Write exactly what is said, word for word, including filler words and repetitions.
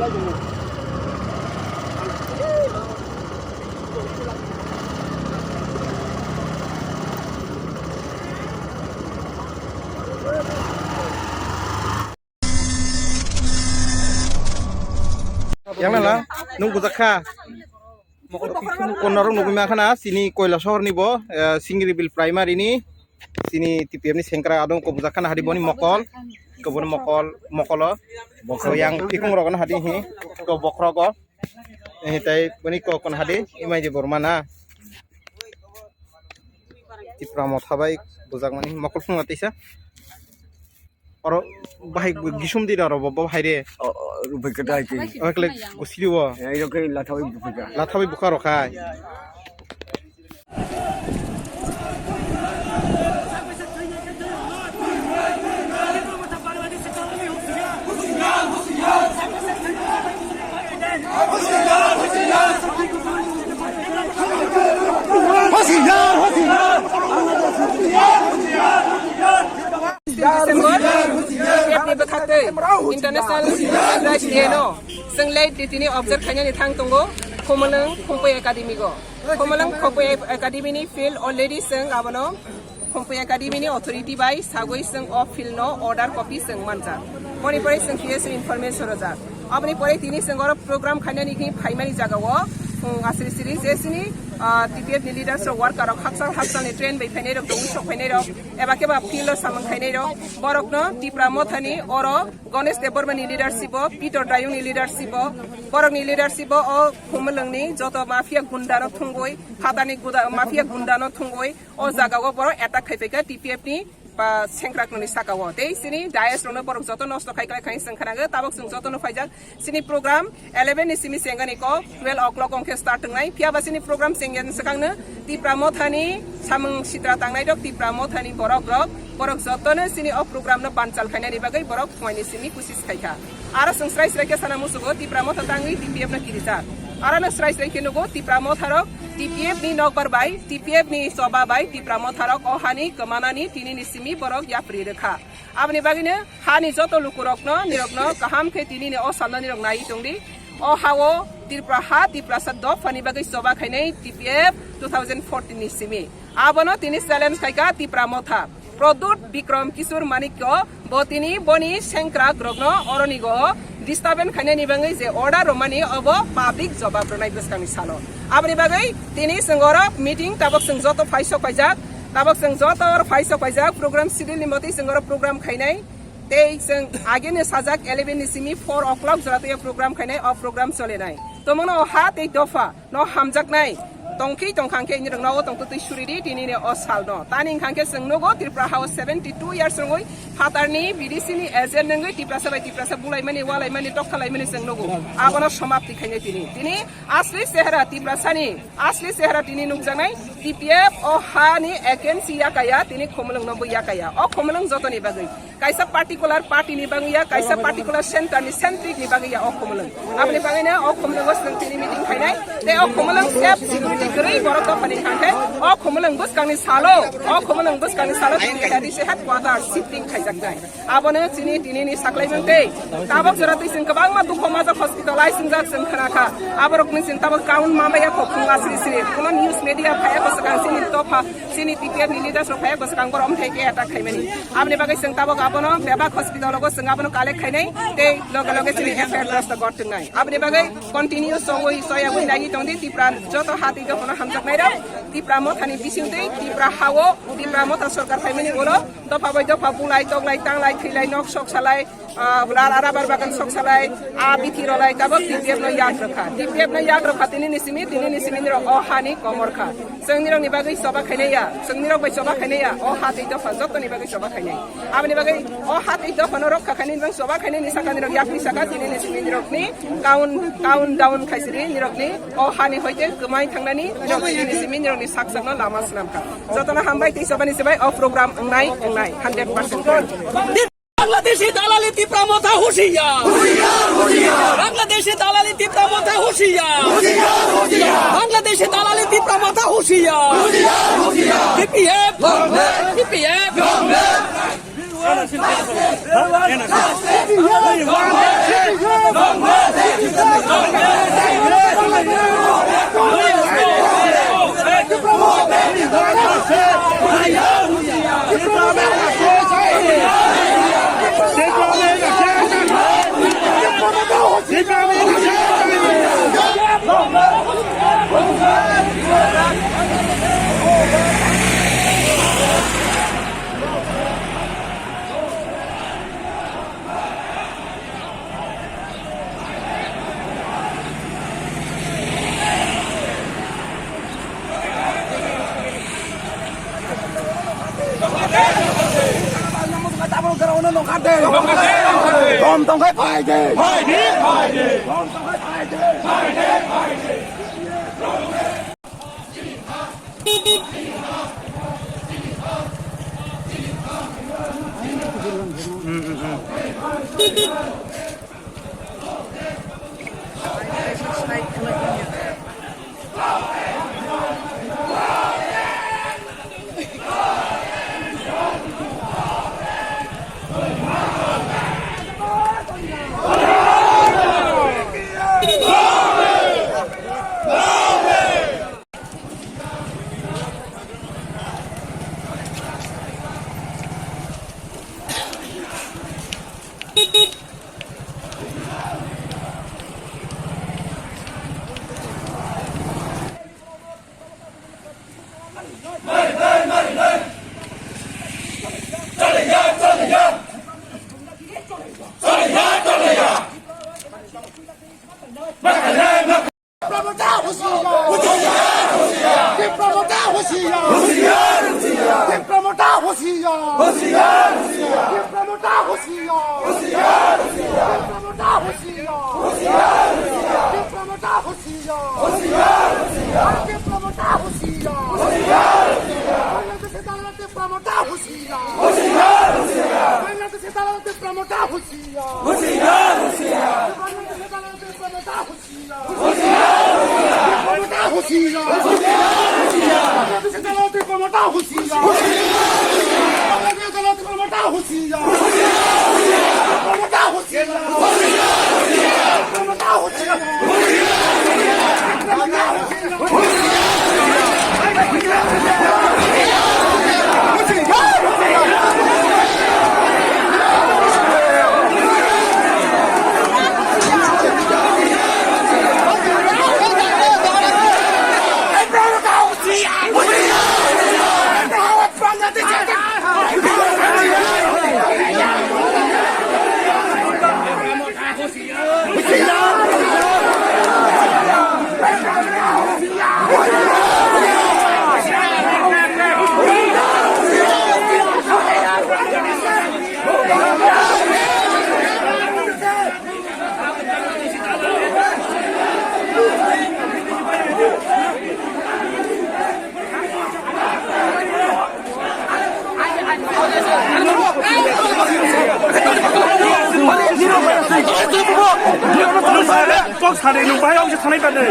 Yang nang lang, nung bujak kha. Konorok nugwi mankha na, chini Koilasohor ni bo, eh, Singribil Primary ni, chini T P F ni sengkrak adong ko bujak kha na, hadi boni mokol, ko boni mokol, mokolo. Mokol. So yang tikung rok na hadi hi, ko bokhrogo. Eh, tai boni ko kon hadi, Imai de Borma na. Tipra Motha bai bujak mani, mokol phunga tisa. Oro bahai gisum di oro bo, bo bahai re. O, o, rubai ka dai ti. Oro kle gusiri wo. Ya, iro ke lathawi buphika. Lathawi bukha ro khai. December, P F ni bwkhaktwi International Human Rights Day no chwng late ditini observe khainani thang tongo Khumulwng Khumphwi Academy go. Khumulwng Khumphwi Academy ni field already chwng abono Khumphwi Academy ni authority bai sagwi chwng o field no order copy chwng manjak. Boni pore chwng P S ni information rojak. Aboni pore tini chwng oro program khainani khi phaimani jaga o, um, asri siri je chini, ah, T P F ni leaders rok, worker rok, hakchal hakchal ni train bai phainai rok, tong sok phainai rok, eba keba field o samung khainai rok, borok no Tipra Motha ni oro Ganesh Debbarma ni leadership o, Peter Dayung ni leadership o, borok ni leadership o, o Khumulwng ni joto mafia gunda no thwngwi, phatani guda, mafia gunda no thwngwi, o jaga o borok attack khai phaikha T P F ni ba sengkrak noni saka o. Tei chini dais rok no borok joto nosto khai khai khai chwng khwnago, tabok chwng joto no phaijak. Chini program eleven ni simi chengani kok twelve o'clock ongkhe start wngnai. Phiya ba chini program chengya swkang no Tipra Motha ni samung sitra tangnai rok, Tipra Motha ni borok rok, borok joto no chini o program no banchal khainani bagwi borok phungai ni simi kusis khaikha. Aro chwng srai srai khe sana musugo Tipra Motha tangwi T P F no kirijak. Aro no srai srai khe nugo Tipra Motha rok T P F ni nokbar bai, T P F ni choba bai Tipra Motha rok o hani kwmanani tini ni simi borok yapri rwkha. Aboni bagwino hani joto lukurokno, nirokno kaham khe tinini o salno nirok naiwi tongdi. O ha-o Tripura ha, Tiprasa dophani bagwi choba khainai T P F two thousand fourteen ni simi. Abono tini challenge khaikha Tipra Motha. Pradyut Bikram Kishore Manikya bo tini boni sengkrak rokno oronigo disturbance khainani bagwi je order romani obo public jobab rwnai bwskangni salo. Aboni bagwi tini chwng oro meeting tabok chwng joto phaisok paijak. Tabok chwng joto oro phaisok paijak, program schedule ni motwi chwng oro program khainai. Tei chwng agini sajak eleven ni simi four o'clock jora twi o program khainai, o program cholenai. Tomungno o ha tei dopha no hamjaknai tongkhi tongkhang khe nirok nogo tongtwtwi suridi tinini o salno. Tani wngkha khe chwng nugo Tripura ha-o seventy two years wngwi phatarni B D C ni agent wngwi Tiprasa bai Tiprasa bulaimani, walaimani, tokhalaimani chwng nugo. Abono somapti khainai tini. Tini asli chehra Tiprasani, asli chehra tini nukjaknai T P F o hani agency yakaya, tini Khumulwng no bo yakaya. O Khumulwng jotoni bagwi. Kaisa particular party ni bagwi ya, kaisa particular center ni centric ni bagwi ya o Khumulwng. Aboni bagwi no o Khumulwng o chwng tini meeting khainai. Tei o Khumulwng safe security kwrwi borok dophani thangkhe o Khumulwng bwskangni salo, o Khumulwng bwskangni salo tini A D C headquarter shifting khaijaknai. Abono chini tini ni saklaimung tei tabok jora twi chwng kwbangma dukho majak hospital lai swngjak chwng khna kha. Aborok ni chwng tabok count ma maya kho phunga sri sri. Kuno news media phaya ko swkang chini topha, chini T P F ni leaders rok phaya ko swkang borom thai ke attack khaimani. Aboni bagwi chwng tabok abono bebak hospital rogo chwng abono collect khainai tei loge loge chini F I R dasta gor twngnai. Aboni bagwi continue songwi soyagwi nai tongdi Tipra joto hati jotono hamjaknai rok. Tipra Mothani bising tei Tipra hao Tipra Motha sorkar phaimani ulo dopha bai dopha bulai toklai tanglai thwilai nok sok salai, ah, lara rabar bagan sok salai, ah, bithi rolai tabok T P F no yak rwkha. T P F no yak rwkha tini ni simi, tini ni simi nirok o hani komor kha. Chwng nirok ni bagwi choba khainai ya, chwng nirok bai choba khainai ya, o ha tei dopha joto ni bagwi choba khainai. Aboni bagwi o ha tei dopha no rokha khainai bang choba khainai ni saka nirok yakni saka tini ni simi nirok ni count, count down khaisiri nirok ni o hani hoite kwmai thangnani nirok tini ni simi nirok ni sak sak no lama swnam kha. Joto no hambai tei choba ni sibai o program wngnai, wngnai, hundred percent. Bangladeshi দালালি তীব্র মাথা হুঁশিয়ার। বাংলাদেশি দালালি তীব্র মাথা হুঁশিয়ার। বাংলাদেশি দালালি তীব্র মাথা হুঁশিয়ার। TPF, TPF. Dom tongkhe phai de. Dom tongkhe phai de. Tipra Motha hoshiyar! Tipra Motha hoshiyar! Tipra Motha hoshiyar! Tipra Motha hoshiyar! Tipra Motha hoshiyar! Tipra Motha hoshiyar! Bangladesh adalot Tipra Motha hoshiyar! Bangladesh adalot Tipra Motha hoshiyar! Bangladesh adalot Tipra Motha hoshiyar! Tipra Motha hoshiyar! Bangladesh adalot Tipra Motha hoshiyar! Bangladesh adalot Tipra Motha hoshiyar! Tipra Motha hoshiyar! Kok sanai nung bahai ongse sanai tadai.